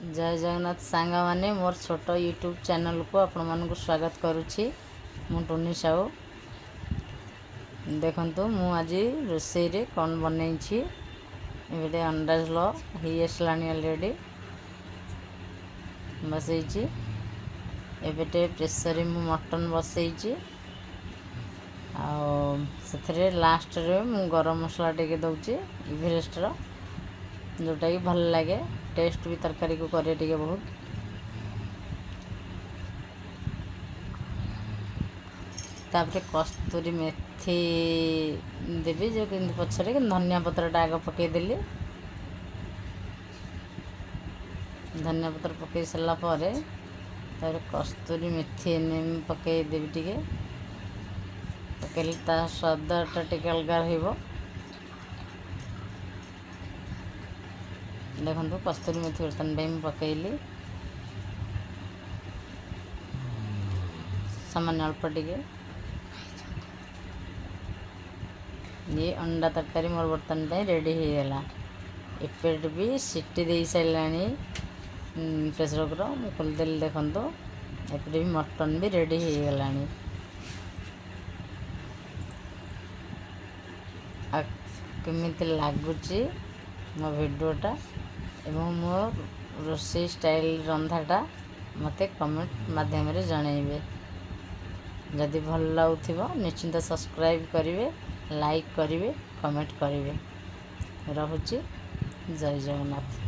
ଜୟ ଜଗନ୍ନାଥ ସାଙ୍ଗମାନେ, ମୋର ଛୋଟ ୟୁଟ୍ୟୁବ୍ ଚ୍ୟାନେଲ୍କୁ ଆପଣମାନଙ୍କୁ ସ୍ୱାଗତ କରୁଛି। ମୁଁ ଟୁନି ସାହୁ। ଦେଖନ୍ତୁ, ମୁଁ ଆଜି ରୋଷେଇରେ କ'ଣ ବନେଇଛି। ଏବେ ଅଣ୍ଡା ଝୋଳ ହେଇ ଆସିଲାଣି, ଅଲରେଡ଼ି ବସେଇଛି। ଏବେ ଟିକେ ପ୍ରେସରରେ ମୁଁ ମଟନ୍ ବସେଇଛି ଆଉ ସେଥିରେ ଲାଷ୍ଟରେ ମୁଁ ଗରମ ମସଲା ଟିକେ ଦେଉଛି ଏଭରେଷ୍ଟର, ଯେଉଁଟାକି ଭଲ ଲାଗେ, ଟେଷ୍ଟ ବି ତରକାରୀକୁ କରେ ଟିକେ ବହୁତ। ତାପରେ କସ୍ତୁରୀ ମେଥି ଦେବି ଯେଉଁ, କିନ୍ତୁ ପଛରେ କିନ୍ତୁ ଧନିଆ ପତ୍ରଟା ଆଗ ପକାଇଦେଲି। ଧନିଆ ପତ୍ର ପକାଇ ସାରିଲା ପରେ ତାପରେ କସ୍ତୁରୀ ମେଥି ପକାଇଦେବି ଟିକେ। ପକାଇଲେ ତା ସ୍ୱାଦଟା ଟିକେ ଅଲଗା ରହିବ। ଦେଖନ୍ତୁ, କସ୍ତୁରୀ ମେଥି ବର୍ତ୍ତମାନ ପାଇଁ ମୁଁ ପକାଇଲି ସାମାନ୍ୟ ଅଳ୍ପ ଟିକେ। ଇଏ ଅଣ୍ଡା ତରକାରୀ ମୋର ବର୍ତ୍ତମାନ ପାଇଁ ରେଡ଼ି ହେଇଗଲା। ଏପଟେ ବି ସିଟି ଦେଇ ସାରିଲାଣି ପ୍ରେସର୍ କୁକର୍, ମୁଁ ଖୋଲିଦେଲି। ଦେଖନ୍ତୁ, ଏପଟେ ବି ମଟନ୍ ବି ରେଡ଼ି ହେଇଗଲାଣି। ଆଉ କେମିତି ଲାଗୁଛି ମୋ ଭିଡ଼ିଓଟା ଏବଂ ମୋ ରୋଷେଇ ଷ୍ଟାଇଲ୍ ରନ୍ଧାଟା, ମୋତେ କମେଣ୍ଟ ମାଧ୍ୟମରେ ଜଣାଇବେ। ଯଦି ଭଲ ଲାଗୁଥିବ, ନିଶ୍ଚିନ୍ତ ସବସ୍କ୍ରାଇବ୍ କରିବେ, ଲାଇକ୍ କରିବେ, କମେଣ୍ଟ କରିବେ। ରହୁଛି, ଜୟ ଜଗନ୍ନାଥ।